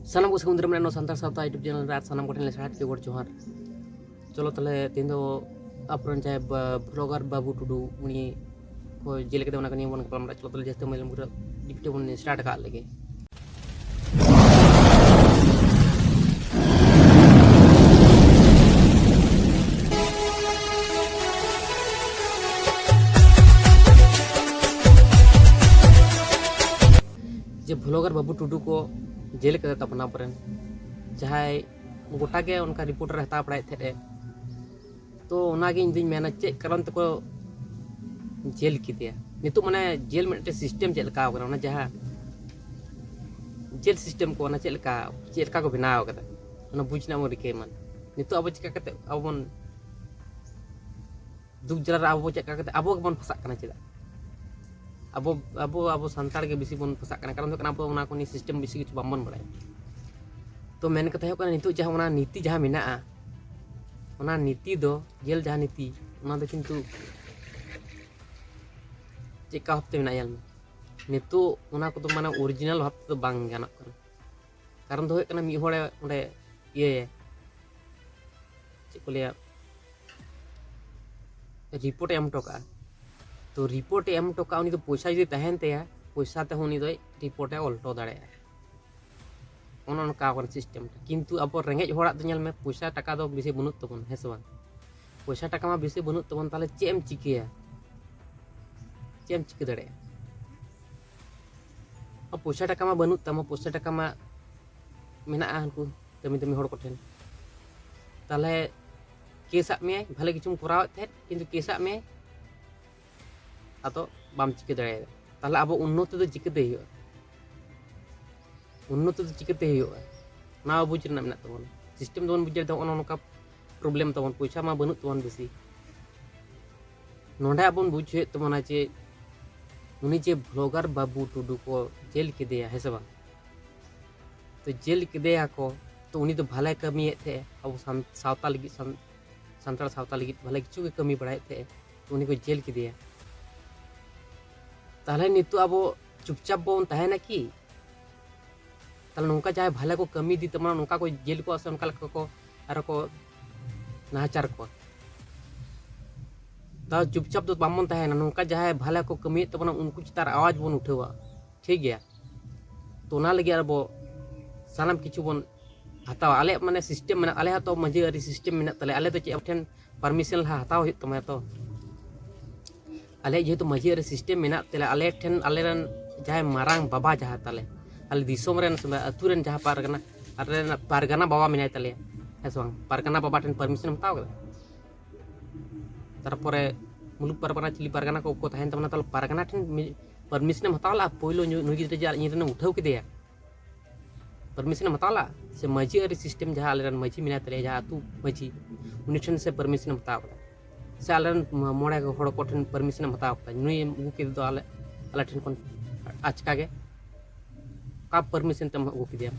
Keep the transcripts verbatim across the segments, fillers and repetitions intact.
ᱥᱟᱱᱟᱢ ᱠᱚ ᱥᱟᱹᱜᱩᱱ ᱫᱟᱨᱟᱢ ᱱᱚᱣᱟ ᱥᱟᱱᱛᱟᱲ ᱥᱟᱶᱛᱟ YouTube ᱪᱮᱱᱮᱞ ᱨᱮ, ᱟᱨ ᱥᱟᱱᱟᱢ ᱠᱚᱴᱷᱮᱱ ᱞᱮ ᱥᱟᱨᱦᱟᱣ ᱜᱚᱰ ᱡᱚᱦᱟᱨ᱾ ᱪᱚᱞᱚ ᱛᱟᱦᱞᱮ ᱛᱮᱦᱮᱧ ᱫᱚ ᱟᱵᱚᱨᱮᱱ ᱡᱟᱦᱟᱸᱭ ᱵᱟ-, ᱵᱷᱞᱚᱜᱟᱨ ᱵᱟᱹᱵᱩ ᱴᱩᱰᱩ, ᱩᱱᱤ ᱠᱚ ᱡᱮᱞ ᱠᱮᱫᱮ, ᱚᱱᱟ ᱠᱚ ᱱᱤᱭᱮ ᱵᱚᱱ ᱜᱟᱯᱟᱞᱢᱟᱨᱟᱜᱼᱟ᱾ ᱪᱚᱞᱚ ᱛᱟᱦᱞᱮ ᱡᱟᱹᱥᱛᱤ ᱢᱟᱹᱭᱞᱟᱹ ᱢᱩᱨᱟᱹ ᱰᱤᱯᱴᱮ ᱵᱚᱱ ᱥᱴᱟᱨᱴ ᱟᱠᱟᱫ ᱞᱮᱜᱮ᱾ ᱡᱮ ᱵᱷᱞᱚᱜᱟᱨ ᱵᱟᱹᱵᱩ ᱴᱩᱰᱩ ᱠᱚ ᱡᱮᱞ ᱠᱟᱫᱮ ᱛᱟᱵᱚᱱᱟ ᱟᱵᱚᱨᱮᱱ ᱡᱟᱦᱟᱸᱭ ᱜᱚᱴᱟ ᱜᱮ ᱚᱱᱠᱟ ᱨᱤᱯᱳᱨᱴ ᱨᱮ ᱦᱟᱛᱟᱣ ᱵᱟᱲᱟᱭᱮᱫ ᱛᱟᱦᱮᱸᱫ ᱮ᱾ ᱛᱚ ᱚᱱᱟᱜᱮ ᱤᱧ ᱫᱩᱧ ᱢᱮᱱᱟ, ᱪᱮᱫ ᱠᱟᱨᱚᱱ ᱛᱮᱠᱚ ᱡᱮᱞ ᱠᱮᱫᱮᱭᱟ? ᱱᱤᱛᱚᱜ ᱢᱟᱱᱮ ᱡᱮᱞ ᱢᱤᱫᱴᱮᱱ ᱥᱤᱥᱴᱮᱢ ᱪᱮᱫ ᱞᱮᱠᱟ ᱟᱠᱟᱱᱟ, ᱚᱱᱟ ᱡᱟᱦᱟᱸ ᱡᱮᱞ ᱥᱤᱥᱴᱮᱢ ᱠᱚ, ᱚᱱᱟ ᱪᱮᱫ ᱞᱮᱠᱟ, ᱪᱮᱫ ᱞᱮᱠᱟ ᱠᱚ ᱵᱮᱱᱟᱣ ᱟᱠᱟᱫᱟ, ᱚᱱᱟ ᱵᱩᱡᱽ ᱨᱮᱱᱟᱜ ᱵᱚᱱ ᱨᱤᱠᱟᱹᱭ ᱢᱟ᱾ ᱱᱤᱛᱚᱜ ᱟᱵᱚ ᱪᱤᱠᱟ ᱠᱟᱛᱮ ᱟᱵᱚ ᱵᱚᱱ ᱫᱩᱠ ᱡᱟᱞᱟ ᱨᱮ ᱟᱵᱚ ᱪᱮᱫ ᱞᱮᱠᱟ ᱠᱟᱛᱮ ᱟᱵᱚ ᱜᱮᱵᱚᱱ ᱯᱷᱟᱸᱥᱟᱜ ᱠᱟᱱᱟ? ᱪᱮᱫᱟᱜ ᱟᱵᱚ, ᱟᱵᱚ, ᱟᱵᱚ ᱥᱟᱱᱛᱟᱲ ᱜᱮ ᱵᱮᱥᱤ ᱵᱚᱱ ᱯᱷᱟᱸᱥᱟᱜ ᱠᱟᱱᱟ? ᱠᱟᱨᱚᱱ ᱫᱚ ᱦᱩᱭᱩᱜ ᱠᱟᱱᱟ, ᱟᱵᱚ ᱚᱱᱟ ᱠᱚ ᱱᱤᱭᱮ ᱥᱤᱥᱴᱮᱢ ᱵᱮᱥᱤ ᱠᱤᱪᱷᱩ ᱵᱟᱝᱵᱚᱱ ᱵᱟᱲᱟᱭᱟ᱾ ᱛᱚ ᱢᱮᱱ ᱠᱟᱛᱷᱟ ᱦᱩᱭᱩᱜ ᱠᱟᱱᱟ, ᱱᱤᱛᱚᱜ ᱡᱟᱦᱟᱸ ᱚᱱᱟ ᱱᱤᱛᱤ ᱡᱟᱦᱟᱸ ᱢᱮᱱᱟᱜᱼᱟ, ᱚᱱᱟ ᱱᱤᱛᱤ ᱫᱚ, ᱡᱮᱞ ᱡᱟᱦᱟᱸ ᱱᱤᱛᱤ, ᱚᱱᱟ ᱫᱚ ᱠᱤᱱᱛᱩ ᱪᱮᱫᱠᱟ ᱵᱷᱟᱵᱛᱮ ᱢᱮᱱᱟᱜᱼᱟ, ᱧᱮᱞ ᱢᱮ᱾ ᱱᱤᱛᱚᱜ ᱚᱱᱟ ᱠᱚᱫᱚ ᱢᱟᱱᱮ ᱚᱨᱤᱡᱤᱱᱟᱞ ᱵᱷᱟᱵ ᱛᱮᱫᱚ ᱵᱟᱝ ᱜᱟᱱᱚᱜ ᱠᱟᱱᱟ᱾ ᱠᱟᱨᱚᱱ ᱫᱚ ᱦᱩᱭᱩᱜ ᱠᱟᱱᱟ, ᱢᱤᱫ ᱦᱚᱲᱮ ᱚᱸᱰᱮ ᱤᱭᱟᱹᱭᱟ, ᱪᱮᱫ ᱠᱚ ᱞᱟᱹᱭᱟ, ᱨᱤᱯᱳᱨᱴ ᱮ ᱮᱢ ᱦᱚᱴᱚ ᱠᱟᱜᱼᱟ᱾ ᱛᱚ ᱨᱤᱯᱳᱨᱴ ᱮ ᱮᱢ ᱦᱚᱴᱚ ᱠᱟᱜᱼᱟ, ᱩᱱᱤ ᱫᱚ ᱯᱚᱭᱥᱟ ᱡᱩᱫᱤ ᱛᱟᱦᱮᱱ ᱛᱟᱭᱟ, ᱯᱚᱭᱥᱟ ᱛᱮᱦᱚᱸ ᱩᱱᱤ ᱫᱚᱭ ᱨᱤᱯᱳᱨᱴ ᱮ ᱚᱞ ᱦᱚᱴᱚ ᱫᱟᱲᱮᱭᱟᱜᱼᱟ᱾ ᱚᱱᱮ ᱚᱱᱠᱟ ᱠᱟᱱᱟ ᱥᱤᱥᱴᱮᱢ᱾ ᱠᱤᱱᱛᱩ ᱟᱵᱚ ᱨᱮᱸᱜᱮᱡ ᱦᱚᱲᱟᱜ ᱫᱚ ᱧᱮᱞ ᱢᱮ, ᱯᱚᱭᱥᱟ ᱴᱟᱠᱟ ᱫᱚ ᱵᱮᱥᱤ ᱵᱟᱹᱱᱩᱜ ᱛᱟᱵᱚᱱᱟ, ᱦᱮᱸ ᱥᱮ ᱵᱟᱝ? ᱯᱚᱭᱥᱟ ᱴᱟᱠᱟ ᱢᱟ ᱵᱮᱥᱤ ᱵᱟᱹᱱᱩᱜ ᱛᱟᱵᱚᱱ, ᱛᱟᱦᱚᱞᱮ ᱪᱮᱫ ᱮᱢ ᱪᱤᱠᱟᱹᱭᱟ? ᱪᱮᱫ ᱮᱢ ᱪᱤᱠᱟᱹ ᱫᱟᱲᱮᱭᱟᱜᱼᱟ? ᱟᱨ ᱯᱚᱭᱥᱟ ᱴᱟᱠᱟ ᱢᱟ ᱵᱟᱹᱱᱩᱜ ᱛᱟᱢᱟ, ᱯᱚᱭᱥᱟ ᱴᱟᱠᱟ ᱢᱟ ᱢᱮᱱᱟᱜᱼᱟ ᱦᱟᱱᱠᱩ ᱫᱟᱹᱢᱤ ᱫᱟᱹᱢᱤ ᱦᱚᱲ ᱠᱚᱴᱷᱮᱱ᱾ ᱛᱟᱦᱚᱞᱮ ᱠᱮᱥᱟᱜ ᱢᱮᱭᱟᱭ, ᱵᱷᱟᱞᱮ ᱠᱤᱪᱷᱩᱢ ᱠᱚᱨᱟᱣᱮᱫ ᱛᱟᱦᱮᱸᱫ, ᱠᱤᱱᱛᱩ ᱠᱮᱥᱟᱜ ᱢᱮᱭᱟᱭ, ᱟᱫᱚ ᱵᱟᱢ ᱪᱤᱠᱟᱹ ᱫᱟᱲᱮᱭᱟᱫᱟ᱾ ᱛᱟᱦᱚᱞᱮ ᱟᱵᱚ ᱩᱱᱱᱚᱛᱤ ᱫᱚ ᱪᱤᱠᱟᱹᱛᱮ ᱦᱩᱭᱩᱜᱼᱟ? ᱩᱱᱱᱚᱛᱤ ᱫᱚ ᱪᱤᱠᱟᱹᱛᱮ ᱦᱩᱭᱩᱜᱼᱟ? ᱚᱱᱟ ᱵᱩᱡᱽ ᱨᱮᱱᱟᱜ ᱢᱮᱱᱟᱜ ᱛᱟᱵᱚᱱᱟ᱾ ᱥᱤᱥᱴᱮᱢ ᱫᱚᱵᱚᱱ ᱵᱩᱡᱽ ᱫᱟᱲᱮᱭᱟᱜ ᱛᱟᱵᱚᱱᱟ, ᱱᱚᱜᱼᱚ ᱱᱚᱝᱠᱟ ᱯᱨᱚᱵᱞᱮᱢ ᱛᱟᱵᱚᱱ, ᱯᱚᱭᱥᱟ ᱢᱟ ᱵᱟᱹᱱᱩᱜ ᱛᱟᱵᱚᱱ ᱵᱮᱥᱤ᱾ ᱱᱚᱰᱮ ᱟᱵᱚᱱ ᱵᱩᱡᱽ ᱦᱩᱭᱩᱜ ᱛᱟᱵᱚᱱᱟ ᱡᱮ ᱩᱱᱤ ᱡᱮ ᱵᱷᱞᱚᱜᱟᱨ ᱵᱟᱹᱵᱩ ᱴᱩᱰᱩ ᱠᱚ ᱡᱮᱞ ᱠᱮᱫᱮᱭᱟ, ᱦᱮᱸ ᱥᱮ ᱵᱟᱝ? ᱛᱚ ᱡᱮᱞ ᱠᱮᱫᱮᱭᱟ ᱠᱚ, ᱛᱚ ᱩᱱᱤ ᱫᱚ ᱵᱷᱟᱞᱮ ᱠᱟᱹᱢᱤᱭᱮᱫ ᱛᱟᱦᱮᱸᱜ ᱟᱵᱚ ᱥᱟᱱ-, ᱥᱟᱶᱛᱟ ᱞᱟᱹᱜᱤᱫ, ᱥᱟᱱ-, ᱥᱟᱱᱛᱟᱲ ᱥᱟᱶᱛᱟ ᱞᱟᱹᱜᱤᱫ ᱵᱷᱟᱞᱮ ᱠᱤᱪᱷᱩ ᱜᱮ ᱠᱟᱹᱢᱤ ᱵᱟᱲᱟᱭᱮᱫ ᱛᱟᱦᱮᱸᱜ, ᱛᱚ ᱩᱱᱤ ᱠᱚ ᱡᱮᱞ ᱠᱮᱫᱮᱭᱟ᱾ ᱛᱟᱦᱚᱞᱮ ᱱᱤᱛᱚᱜ ᱟᱵᱚ ᱪᱩᱯᱪᱟᱯ ᱵᱚᱱ ᱛᱟᱦᱮᱱᱟ ᱠᱤ? ᱛᱟᱦᱚᱞᱮ ᱱᱚᱝᱠᱟ ᱡᱟᱦᱟᱸᱭ ᱵᱷᱟᱞᱮ ᱠᱚ ᱠᱟᱹᱢᱤ ᱤᱫᱤ ᱛᱟᱵᱚᱱᱟ, ᱱᱚᱝᱠᱟ ᱠᱚ ᱡᱮᱞ ᱠᱚᱣᱟ ᱥᱮ ᱚᱱᱠᱟ ᱞᱮᱠᱟ ᱠᱚ ᱟᱨᱚ ᱠᱚ ᱱᱟᱦᱟᱪᱟᱨ ᱠᱚᱣᱟ᱾ ᱛᱟᱣ ᱪᱩᱯᱪᱟᱯ ᱫᱚ ᱵᱟᱝᱵᱚᱱ ᱛᱟᱦᱮᱱᱟ᱾ ᱱᱚᱝᱠᱟ ᱡᱟᱦᱟᱸᱭ ᱵᱷᱟᱞᱮ ᱠᱚ ᱠᱟᱹᱢᱤᱭᱮᱫ ᱛᱟᱵᱚᱱᱟ, ᱩᱱᱠᱩ ᱪᱮᱛᱟᱱ ᱨᱮ ᱟᱣᱟᱡᱽ ᱵᱚᱱ ᱩᱴᱷᱟᱹᱣᱟ, ᱴᱷᱤᱠ ᱜᱮᱭᱟ? ᱛᱚ ᱚᱱᱟ ᱞᱟᱹᱜᱤᱫ ᱟᱵᱚ ᱥᱟᱱᱟᱢ ᱠᱤᱪᱷᱩ ᱵᱚᱱ ᱦᱟᱛᱟᱣᱟ᱾ ᱟᱞᱮᱭᱟᱜ ᱢᱟᱱᱮ ᱥᱤᱥᱴᱮᱢ ᱢᱮᱱᱟᱜ, ᱟᱞᱮ ᱦᱚᱸᱛᱚ ᱢᱟᱹᱡᱷᱤ ᱟᱹᱨᱤ ᱥᱤᱥᱴᱮᱢ ᱢᱮᱱᱟᱜ ᱛᱟᱞᱮᱭᱟ᱾ ᱟᱞᱮ ᱫᱚ ᱪᱮᱫ ᱟᱯᱮ ᱴᱷᱮᱱ ᱯᱟᱨᱢᱤᱥᱚᱱ ᱞᱟᱦᱟ ᱦᱟᱛᱟᱣ ᱦᱩᱭᱩᱜ ᱛᱟᱢᱟ ᱛᱚ᱾ ᱟᱞᱮᱭᱟᱜ ᱡᱮᱦᱮᱛᱩ ᱢᱟᱹᱡᱷᱤ ᱟᱹᱨᱤ ᱥᱤᱥᱴᱮᱢ ᱢᱮᱱᱟᱜ ᱛᱟᱞᱮ, ᱟᱞᱮ ᱴᱷᱮᱱ ᱟᱞᱮᱨᱮᱱ ᱡᱟᱦᱟᱸᱭ ᱢᱟᱨᱟᱝ ᱵᱟᱵᱟ ᱡᱟᱦᱟᱸ ᱛᱟᱞᱮ, ᱟᱞᱮ ᱫᱤᱥᱚᱢ ᱨᱮᱱ ᱥᱮ ᱟᱹᱛᱩ ᱨᱮᱱ ᱡᱟᱦᱟᱸ ᱯᱟᱨᱜᱟᱱᱟ, ᱟᱞᱮᱨᱮᱱ ᱯᱟᱨᱜᱟᱱᱟ ᱵᱟᱵᱟ ᱢᱮᱱᱟᱭ ᱛᱟᱞᱮᱭᱟ, ᱦᱮᱸ ᱥᱮ ᱵᱟᱝ? ᱯᱟᱨᱜᱟᱱᱟ ᱵᱟᱵᱟ ᱴᱷᱮᱱ ᱯᱟᱨᱢᱤᱥᱚᱱ ᱮᱢ ᱦᱟᱛᱟᱣ ᱠᱟᱫᱟ? ᱛᱟᱨᱯᱚᱨᱮ ᱢᱩᱞᱩᱠ ᱯᱟᱨᱜᱟᱱᱟ, ᱪᱤᱞᱤ ᱯᱟᱨᱜᱟᱱᱟ ᱠᱚ, ᱠᱚ ᱛᱟᱦᱮᱱ ᱛᱟᱵᱚᱱᱟ, ᱛᱟᱦᱚᱞᱮ ᱯᱟᱨᱜᱟᱱᱟ ᱴᱷᱮᱱ ᱯᱟᱨᱢᱤᱥᱚᱱ ᱮᱢ ᱦᱟᱛᱟᱣ ᱞᱟᱜᱼᱟ? ᱯᱳᱭᱞᱳ ᱱᱩᱭ ᱜᱤᱫᱽᱨᱟᱹ ᱡᱮ ᱤᱧ ᱨᱮᱱ ᱩᱴᱷᱟᱹᱣ ᱠᱮᱫᱮᱭᱟ, ᱯᱟᱨᱢᱤᱥᱚᱱ ᱮᱢ ᱦᱟᱛᱟᱣ ᱞᱟᱜᱼᱟ? ᱥᱮ ᱢᱟᱹᱡᱷᱤ ᱟᱹᱨᱤ ᱥᱤᱥᱴᱮᱢ ᱡᱟᱦᱟᱸ ᱟᱞᱮᱨᱮᱱ ᱢᱟᱹᱡᱷᱤ ᱢᱮᱱᱟᱭ ᱛᱟᱞᱮᱭᱟ, ᱡᱟᱦᱟᱸ ᱟᱹᱛᱩ ᱢᱟᱹᱡᱷᱤ, ᱩᱱᱤ ᱴᱷᱮᱱ ᱥᱮ ᱯᱟᱨᱢᱤᱥᱚᱱ ᱮᱢ ᱦᱟᱛᱟᱣ ᱠᱟᱫᱟ? ᱥᱮ ᱟᱞᱮᱨᱮᱱ ᱢᱚᱬᱮ ᱦᱚᱲ ᱠᱚ ᱴᱷᱮᱱ ᱯᱟᱨᱢᱤᱥᱚᱱ ᱮᱢ ᱦᱟᱛᱟᱣ ᱠᱟᱫᱟ? ᱱᱩᱭ ᱮᱢ ᱟᱹᱜᱩ ᱠᱮᱫᱮ ᱫᱚ ᱟᱞᱮ, ᱟᱞᱮ ᱴᱷᱮᱱ ᱠᱷᱚᱱ ᱟᱪᱠᱟ ᱜᱮ, ᱚᱠᱟ ᱯᱟᱨᱢᱤᱥᱚᱱ ᱛᱮᱢ ᱟᱹᱜᱩ ᱠᱮᱫᱮᱭᱟ?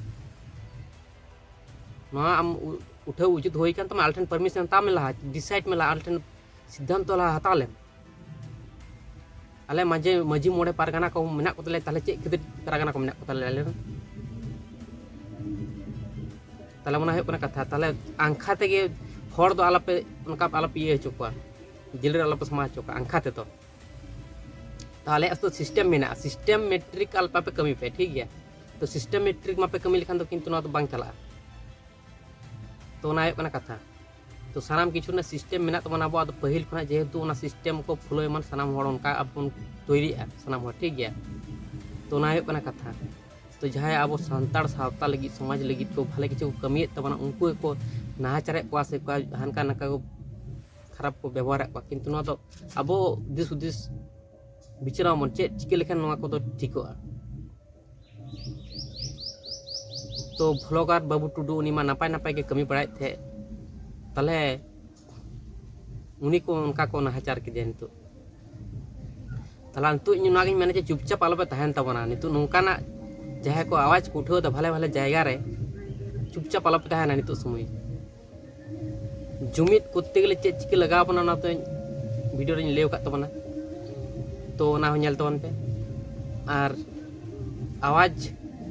ᱱᱚᱣᱟ ᱟᱢ ᱩ-, ᱩᱴᱷᱟᱹᱣ ᱩᱪᱤᱛ ᱦᱩᱭ ᱠᱟᱱ ᱛᱟᱢᱟ᱾ ᱟᱞᱮ ᱴᱷᱮᱱ ᱯᱟᱨᱢᱤᱥᱚᱱ ᱦᱟᱛᱟᱣ ᱢᱮ ᱞᱟᱦᱟ, ᱰᱤᱥᱟᱭᱤᱰ ᱢᱮ ᱞᱟᱦᱟ, ᱟᱞᱮ ᱴᱷᱮᱱ ᱥᱤᱫᱽᱫᱷᱟᱱᱛᱚ ᱞᱟᱦᱟ ᱦᱟᱛᱟᱣ ᱞᱮᱢ᱾ ᱟᱞᱮ ᱢᱟᱹᱡᱷᱤ, ᱢᱟᱹᱡᱷᱤ ᱢᱚᱬᱮ ᱯᱟᱨᱜᱟᱱᱟ ᱠᱚ ᱢᱮᱱᱟᱜ ᱠᱚ ᱛᱟᱞᱮᱭᱟ, ᱛᱟᱦᱚᱞᱮ ᱪᱮᱫ ᱠᱷᱟᱹᱛᱤᱨ ᱯᱟᱨᱜᱟᱱᱟ ᱠᱚ ᱢᱮᱱᱟᱜ ᱠᱚ ᱛᱟᱞᱮᱭᱟ ᱟᱞᱮ ᱨᱮᱱ? ᱛᱟᱦᱚᱞᱮ ᱚᱱᱟ ᱦᱩᱭᱩᱜ ᱠᱟᱱᱟ ᱠᱟᱛᱷᱟ᱾ ᱛᱟᱦᱚᱞᱮ ᱟᱝᱠᱷᱟ ᱛᱮᱜᱮ ᱦᱚᱲ ᱫᱚ ᱟᱞᱚᱯᱮ, ᱚᱱᱠᱟ ᱟᱞᱚᱯᱮ ᱤᱭᱟᱹ ᱦᱚᱪᱚ ᱠᱚᱣᱟ, ᱡᱮᱞ ᱨᱮ ᱟᱞᱚᱯᱮ ᱥᱟᱢᱵᱟᱣ ᱦᱚᱪᱚ ᱠᱚᱣᱟ ᱟᱝᱠᱷᱟ ᱛᱮᱫᱚ᱾ ᱛᱟᱦᱚᱞᱮ ᱟᱥᱛᱚ ᱥᱤᱥᱴᱮᱢ ᱢᱮᱱᱟᱜᱼᱟ, ᱥᱤᱥᱴᱮᱢ ᱢᱮᱴᱨᱤᱠ ᱟᱞᱯᱟ ᱯᱮ ᱠᱟᱹᱢᱤ ᱯᱮ, ᱴᱷᱤᱠ ᱜᱮᱭᱟ? ᱛᱚ ᱥᱤᱥᱴᱮᱢ ᱢᱮᱴᱨᱤᱠ ᱢᱟᱯᱮ ᱠᱟᱹᱢᱤ ᱞᱮᱠᱷᱟᱱ ᱫᱚ ᱠᱤᱱᱛᱩ ᱱᱚᱣᱟ ᱫᱚ ᱵᱟᱝ ᱪᱟᱞᱟᱜᱼᱟ᱾ ᱛᱚ ᱚᱱᱟ ᱦᱩᱭᱩᱜ ᱠᱟᱱᱟ ᱠᱟᱛᱷᱟ᱾ ᱛᱚ ᱥᱟᱱᱟᱢ ᱠᱤᱪᱷᱩ ᱨᱮᱱᱟᱜ ᱥᱤᱥᱴᱮᱢ ᱢᱮᱱᱟᱜ ᱛᱟᱵᱚᱱᱟ ᱟᱵᱚᱣᱟᱜ ᱫᱚ, ᱯᱟᱹᱦᱤᱞ ᱠᱷᱚᱱᱟᱜ ᱡᱮᱦᱮᱛᱩ ᱚᱱᱟ ᱥᱤᱥᱴᱮᱢ ᱠᱚ ᱯᱷᱳᱞᱳᱭ ᱢᱟ, ᱥᱟᱱᱟᱢ ᱦᱚᱲ ᱚᱱᱠᱟ ᱟᱵᱚ ᱵᱚᱱ ᱛᱳᱭᱨᱤᱜᱼᱟ ᱥᱟᱱᱟᱢ ᱦᱚᱲ, ᱴᱷᱤᱠ ᱜᱮᱭᱟ? ᱛᱚ ᱚᱱᱟ ᱦᱩᱭᱩᱜ ᱠᱟᱱᱟ ᱠᱟᱛᱷᱟ᱾ ᱛᱚ ᱡᱟᱦᱟᱸᱭ ᱟᱵᱚ ᱥᱟᱱᱛᱟᱲ ᱥᱟᱶᱛᱟ ᱞᱟᱹᱜᱤᱫ, ᱥᱚᱢᱟᱡᱽ ᱞᱟᱹᱜᱤᱫ ᱠᱚ ᱵᱷᱟᱞᱮ ᱠᱤᱪᱷᱩ ᱠᱚ ᱠᱟᱹᱢᱤᱭᱮᱫ ᱛᱟᱵᱚᱱᱟ, ᱩᱱᱠᱩ ᱜᱮᱠᱚ ᱱᱟᱦᱟᱪᱟᱨᱮᱫ ᱠᱚᱣᱟ ᱥᱮ ᱠᱚ ᱦᱟᱱᱠᱟ ᱱᱟᱝᱠᱟ ᱠᱚ ᱠᱷᱟᱨᱟᱯ ᱠᱚ ᱵᱮᱵᱚᱦᱟᱨᱮᱫ ᱠᱚᱣᱟ᱾ ᱠᱤᱱᱛᱩ ᱱᱚᱣᱟ ᱫᱚ ᱟᱵᱚ ᱫᱤᱥ ᱦᱩᱫᱤᱥ ᱵᱤᱪᱟᱹᱨ ᱢᱟᱵᱚᱱ, ᱪᱮᱫ ᱪᱤᱠᱟᱹ ᱞᱮᱠᱷᱟᱱ ᱱᱚᱣᱟ ᱠᱚᱫᱚ ᱴᱷᱤᱠᱚᱜᱼᱟ᱾ ᱛᱚ ᱵᱷᱞᱚᱜᱟᱨ ᱵᱟᱹᱵᱩ ᱴᱩᱰᱩ, ᱩᱱᱤ ᱢᱟ ᱱᱟᱯᱟᱭ ᱱᱟᱯᱟᱭ ᱜᱮ ᱠᱟᱹᱢᱤ ᱵᱟᱲᱟᱭᱮᱫ ᱛᱟᱦᱮᱸᱫ, ᱛᱟᱦᱚᱞᱮ ᱩᱱᱤ ᱠᱚ ᱚᱱᱠᱟ ᱠᱚ ᱱᱟᱦᱟᱪᱟᱨ ᱠᱮᱫᱮᱭᱟ ᱱᱤᱛᱚᱜ᱾ ᱛᱟᱦᱚᱞᱮ ᱱᱤᱛᱚᱜ ᱤᱧ ᱚᱱᱟᱜᱤᱧ ᱢᱮᱱᱟ ᱡᱮ ᱪᱩᱯᱪᱟᱯ ᱟᱞᱚᱯᱮ ᱛᱟᱦᱮᱱ ᱛᱟᱵᱚᱱᱟ᱾ ᱱᱤᱛᱚᱜ ᱱᱚᱝᱠᱟᱱᱟᱜ ᱡᱟᱦᱟᱸᱭ ᱠᱚ ᱟᱣᱟᱡᱽ ᱠᱚ ᱩᱴᱷᱟᱹᱣ ᱮᱫᱟ ᱵᱷᱟᱞᱮ ᱵᱷᱟᱞᱮ ᱡᱟᱭᱜᱟ ᱨᱮ, ᱪᱩᱯᱪᱟᱯ ᱟᱞᱚᱯᱮ ᱛᱟᱦᱮᱱᱟ ᱱᱤᱛᱚᱜ ᱥᱚᱢᱚᱭ᱾ ᱡᱩᱢᱤᱫ ᱠᱚᱨᱛᱮ ᱜᱮᱞᱮ ᱪᱮᱫ ᱪᱤᱠᱟᱹ ᱞᱟᱜᱟᱣ ᱵᱚᱱᱟ, ᱚᱱᱟ ᱫᱚ ᱵᱷᱤᱰᱤᱭᱳ ᱨᱮᱧ ᱞᱟᱹᱭ ᱟᱠᱟᱫ ᱛᱟᱵᱚᱱᱟ, ᱛᱚ ᱚᱱᱟ ᱦᱚᱸ ᱧᱮᱞ ᱛᱟᱵᱚᱱ ᱯᱮ᱾ ᱟᱨ ᱟᱣᱟᱡᱽ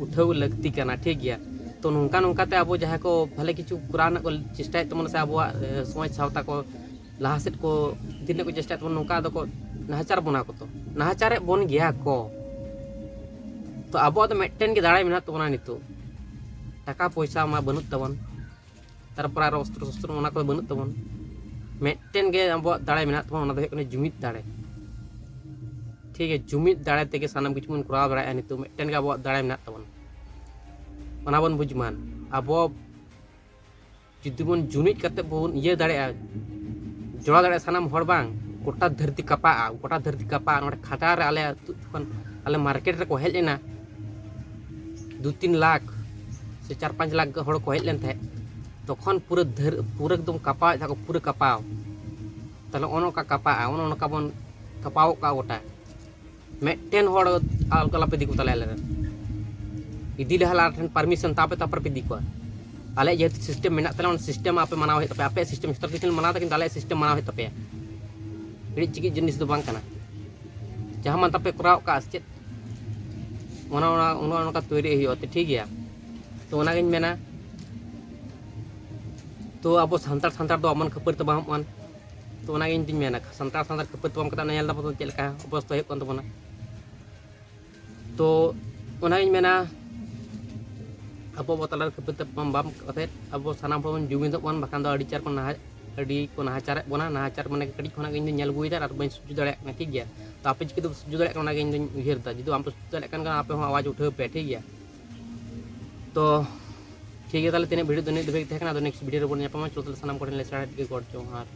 ᱩᱴᱷᱟᱹᱣ ᱞᱟᱹᱠᱛᱤ ᱠᱟᱱᱟ, ᱴᱷᱤᱠ ᱜᱮᱭᱟ᱾ ᱛᱚ ᱱᱚᱝᱠᱟ ᱱᱚᱝᱠᱟᱛᱮ ᱟᱵᱚ ᱡᱟᱦᱟᱸᱭ ᱠᱚ ᱵᱷᱟᱞᱮ ᱠᱤᱪᱷᱩ ᱠᱚᱨᱟᱣ ᱨᱮᱱᱟᱜ ᱠᱚ ᱪᱮᱥᱴᱟᱭᱮᱫ ᱛᱟᱵᱚᱱᱟ, ᱥᱮ ᱟᱵᱚᱣᱟᱜ ᱥᱚᱢᱟᱡᱽ ᱥᱟᱶᱛᱟ ᱠᱚ ᱞᱟᱦᱟ ᱥᱮᱫ ᱠᱚ ᱤᱫᱤ ᱨᱮᱱᱟᱜ ᱠᱚ ᱪᱮᱥᱴᱟᱭᱮᱫ ᱛᱟᱵᱚᱱᱟ, ᱱᱚᱝᱠᱟ ᱟᱫᱚ ᱠᱚ ᱱᱟᱦᱟᱪᱟᱨ ᱵᱚᱱᱟ ᱠᱚ, ᱛᱚ ᱱᱟᱦᱟᱪᱟᱨᱮᱫ ᱵᱚᱱ ᱜᱮᱭᱟ ᱠᱚ᱾ ᱛᱚ ᱟᱵᱚᱣᱟᱜ ᱫᱚ ᱢᱤᱫᱴᱮᱱ ᱜᱮ ᱫᱟᱲᱮ ᱢᱮᱱᱟᱜ ᱛᱟᱵᱚᱱᱟ ᱱᱤᱛᱚᱜ, ᱴᱟᱠᱟ ᱯᱚᱭᱥᱟ ᱢᱟ ᱵᱟᱹᱱᱩᱜ ᱛᱟᱵᱚᱱ, ᱛᱟᱨᱯᱚᱨ ᱟᱨᱚ ᱚᱥᱛᱨᱚ ᱥᱚᱥᱛᱨᱚ ᱚᱱᱟ ᱠᱚᱫᱚ ᱵᱟᱹᱱᱩᱜ ᱛᱟᱵᱚᱱ᱾ ᱢᱤᱫᱴᱮᱱ ᱜᱮ ᱟᱵᱚᱣᱟᱜ ᱫᱟᱲᱮ ᱢᱮᱱᱟᱜ ᱛᱟᱵᱚᱱᱟ, ᱚᱱᱟ ᱫᱚ ᱦᱩᱭᱩᱜ ᱠᱟᱱᱟ ᱡᱩᱢᱤᱫ ᱫᱟᱲᱮ᱾ ᱴᱷᱤᱠ ᱜᱮᱭᱟ, ᱡᱩᱢᱤᱫ ᱫᱟᱲᱮ ᱛᱮᱜᱮ ᱥᱟᱱᱟᱢ ᱠᱤᱪᱷᱩ ᱵᱚᱱ ᱠᱚᱨᱟᱣ ᱫᱟᱲᱮᱭᱟᱜᱼᱟ᱾ ᱱᱤᱛᱚᱜ ᱢᱤᱫᱴᱮᱱ ᱜᱮ ᱟᱵᱚᱣᱟᱜ ᱫᱟᱲᱮ ᱢᱮᱱᱟᱜ ᱛᱟᱵᱚᱱᱟ, ᱚᱱᱟ ᱵᱚᱱ ᱵᱩᱡᱽ ᱢᱟ᱾ ᱟᱵᱚ ᱡᱩᱫᱤ ᱵᱚᱱ ᱡᱩᱢᱤᱫ ᱠᱟᱛᱮ ᱵᱚᱱ ᱤᱭᱟᱹ ᱫᱟᱲᱮᱭᱟᱜᱼᱟ, ᱡᱚᱲᱟᱣ ᱫᱟᱲᱮᱭᱟᱜᱼᱟ ᱥᱟᱱᱟᱢ ᱦᱚᱲ, ᱵᱟᱝ ᱜᱚᱴᱟ ᱫᱷᱟᱹᱨᱛᱤ ᱠᱟᱯᱟᱜᱼᱟ, ᱜᱚᱴᱟ ᱫᱷᱟᱹᱨᱛᱤ ᱠᱟᱯᱟᱜᱼᱟ᱾ ᱱᱚᱰᱮ ᱠᱷᱟᱫᱟ ᱨᱮ ᱟᱞᱮ ᱟᱹᱛᱩ ᱡᱚᱠᱷᱚᱱ ᱟᱞᱮ ᱢᱟᱨᱠᱮᱴ ᱨᱮᱠᱚ ᱦᱮᱡ ᱞᱮᱱᱟ, ᱫᱩ ᱛᱤᱱ ᱞᱟᱠᱷ ᱥᱮ ᱪᱟᱨ ᱯᱟᱸᱪ ᱞᱟᱠᱷ ᱦᱚᱲ ᱠᱚ ᱦᱮᱡ ᱞᱮᱱ ᱛᱟᱦᱮᱸᱫ, ᱛᱚᱠᱷᱚᱱ ᱯᱩᱨᱟᱹ ᱫᱷᱟᱹᱨ ᱯᱩᱨᱟᱹ ᱮᱠᱫᱚᱢ ᱠᱟᱯᱟᱣᱮᱫ ᱛᱟᱦᱮᱸᱫ ᱠᱚ, ᱯᱩᱨᱟᱹ ᱠᱟᱯᱟᱣ᱾ ᱛᱟᱦᱞᱮ ᱚᱱᱮ ᱚᱱᱠᱟ ᱠᱟᱯᱟᱜᱼᱟ, ᱚᱱᱮ ᱚᱱᱠᱟ ᱵᱚᱱ ᱠᱟᱯᱟᱣᱚᱜ ᱠᱟᱜᱼᱟ ᱜᱚᱴᱟ᱾ ᱢᱤᱫᱴᱮᱱ ᱦᱚᱲ ᱟᱞᱚ ᱟᱞᱚᱯᱮ ᱤᱫᱤ ᱠᱚ ᱛᱟᱞᱮᱭᱟ ᱟᱞᱮ ᱨᱮᱱ᱾ ᱤᱫᱤ ᱞᱟᱦᱟ ᱟᱞᱮ ᱴᱷᱮᱱ ᱯᱟᱨᱢᱤᱥᱚᱱ, ᱛᱟᱯᱮ ᱛᱟᱯᱚᱨ ᱯᱮ ᱤᱫᱤ ᱠᱚᱣᱟ᱾ ᱟᱞᱮᱭᱟᱜ ᱡᱮᱦᱮᱛᱩ ᱥᱤᱥᱴᱮᱢ ᱢᱮᱱᱟᱜ ᱛᱟᱞᱮᱭᱟ, ᱚᱱᱟ ᱥᱤᱥᱴᱮᱢ ᱟᱯᱮ ᱢᱟᱱᱟᱣ ᱦᱩᱭᱩᱜ ᱛᱟᱯᱮᱭᱟ᱾ ᱟᱯᱮᱭᱟᱜ ᱥᱤᱥᱴᱮᱢ ᱡᱚᱛᱚ ᱠᱤᱪᱷᱩ ᱞᱮ ᱢᱟᱱᱟᱣ ᱮᱫᱟ, ᱠᱤᱱᱛᱩ ᱟᱞᱮᱭᱟᱜ ᱥᱤᱥᱴᱮᱢ ᱢᱟᱱᱟᱣ ᱦᱩᱭᱩᱜ ᱛᱟᱯᱮᱭᱟ᱾ ᱦᱤᱲᱤᱡ ᱪᱤᱠᱤᱡ ᱡᱤᱱᱤᱥ ᱫᱚ ᱵᱟᱝ ᱠᱟᱱᱟ᱾ ᱡᱟᱦᱟᱸ ᱢᱟᱱ ᱛᱟᱯᱮ ᱠᱚᱨᱟᱣ ᱠᱟᱜᱼᱟ ᱥᱮ ᱪᱮᱫ, ᱚᱱᱟ ᱚᱱᱟ ᱚᱱᱟ ᱚᱱᱠᱟ ᱛᱳᱭᱨᱤ ᱦᱩᱭᱩᱜᱼᱟ, ᱛᱚ ᱴᱷᱤᱠ ᱜᱮᱭᱟ᱾ ᱛᱚ ᱚᱱᱟᱜᱤᱧ ᱢᱮᱱᱟ, ᱛᱚ ᱟᱵᱚ ᱥᱟᱱᱛᱟᱲ ᱥᱟᱱᱛᱟᱲ ᱫᱚ ᱟᱵᱚᱱ ᱠᱷᱟᱹᱯᱟᱹᱨᱤ ᱛᱟᱯᱟᱢᱚᱜ ᱢᱟ᱾ ᱛᱚ ᱚᱱᱟᱜᱮ ᱤᱧ ᱫᱩᱧ ᱢᱮᱱᱟ, ᱥᱟᱱᱛᱟᱲ ᱥᱟᱱᱛᱟᱲ ᱠᱷᱟᱹᱯᱟᱹᱨᱤ ᱛᱟᱯᱟᱢ ᱠᱟᱛᱮ ᱧᱮᱞ ᱫᱟᱵᱚᱱ ᱪᱮᱫ ᱞᱮᱠᱟ ᱚᱵᱚᱥᱛᱟ ᱦᱩᱭᱩᱜ ᱠᱟᱱ ᱛᱟᱵᱚᱱᱟ᱾ ᱛᱚ ᱚᱱᱟᱜᱤᱧ ᱢᱮᱱᱟ, ᱟᱵᱚ ᱟᱵᱚ ᱛᱟᱞᱟᱨᱮ ᱠᱷᱟᱹᱯᱟᱹᱨᱤ ᱛᱟᱯᱟᱢ ᱵᱟᱝ ᱠᱟᱛᱮ ᱟᱵᱚ ᱥᱟᱱᱟᱢ ᱦᱚᱲ ᱵᱚᱱ ᱡᱩᱢᱤᱫᱚᱜ ᱢᱟ, ᱵᱟᱠᱷᱟᱱ ᱫᱚ ᱟᱹᱰᱤ ᱪᱟᱨ ᱠᱚ ᱱᱟᱦᱟᱜ ᱟᱹᱰᱤ ᱠᱚ ᱱᱟᱦᱟᱪᱟᱨᱮᱫ ᱵᱚᱱᱟ᱾ ᱱᱟᱦᱟᱪᱟᱨ ᱢᱟᱱᱮ ᱠᱟᱹᱴᱤᱡ ᱠᱷᱚᱱᱟᱜ ᱜᱮ ᱤᱧ ᱫᱚᱧ ᱧᱮᱞ ᱟᱹᱜᱩᱭᱮᱫᱟ ᱟᱨ ᱵᱟᱹᱧ ᱥᱚᱡᱽᱡᱚ ᱫᱟᱲᱮᱭᱟᱜ ᱠᱟᱱᱟ, ᱴᱷᱤᱠ ᱜᱮᱭᱟ᱾ ᱛᱚ ᱟᱯᱮ ᱪᱤᱠᱟᱹ ᱛᱮᱯᱮ ᱥᱚᱡᱽᱡᱚ ᱫᱟᱲᱮᱭᱟᱜ ᱠᱟᱱᱟ, ᱚᱱᱟᱜᱮ ᱤᱧ ᱫᱚᱧ ᱩᱭᱦᱟᱹᱨ ᱮᱫᱟ᱾ ᱡᱩᱫᱤ ᱟᱢ ᱯᱮ ᱥᱚᱡᱽᱡᱚ ᱫᱟᱲᱮᱭᱟᱜ ᱠᱟᱱ ᱠᱷᱟᱱ, ᱟᱯᱮ ᱦᱚᱸ ᱟᱣᱟᱡᱽ ᱩᱴᱷᱟᱹᱣ ᱯᱮ, ᱴᱷᱤᱠ ᱜᱮᱭᱟ᱾ ᱛᱚ ᱴᱷᱤᱠ ᱜᱮᱭᱟ, ᱛᱟᱦᱞᱮ ᱛᱮᱦᱮᱧᱟᱜ ᱵᱷᱤᱰᱤᱭᱳ ᱫᱚ ᱱᱤᱭᱟᱹ ᱫᱷᱟᱹᱵᱤᱡ ᱛᱟᱦᱮᱸ ᱠᱟᱱᱟ᱾ ᱟᱫᱚ ᱱᱮᱠᱥᱴ ᱵᱷᱤᱰᱤᱭᱳ ᱨᱮᱵᱚᱱ ᱧᱟᱯᱟᱢᱟ᱾ ᱪᱚᱞᱚ ᱛᱟᱦᱞᱮ ᱥᱟᱱᱟᱢ ᱠᱚᱴᱷᱮᱱ ᱞᱮ ᱥᱟᱨᱦᱟᱣ ᱜᱮ, ᱜᱚᱰ ᱡᱚᱦᱟᱨ᱾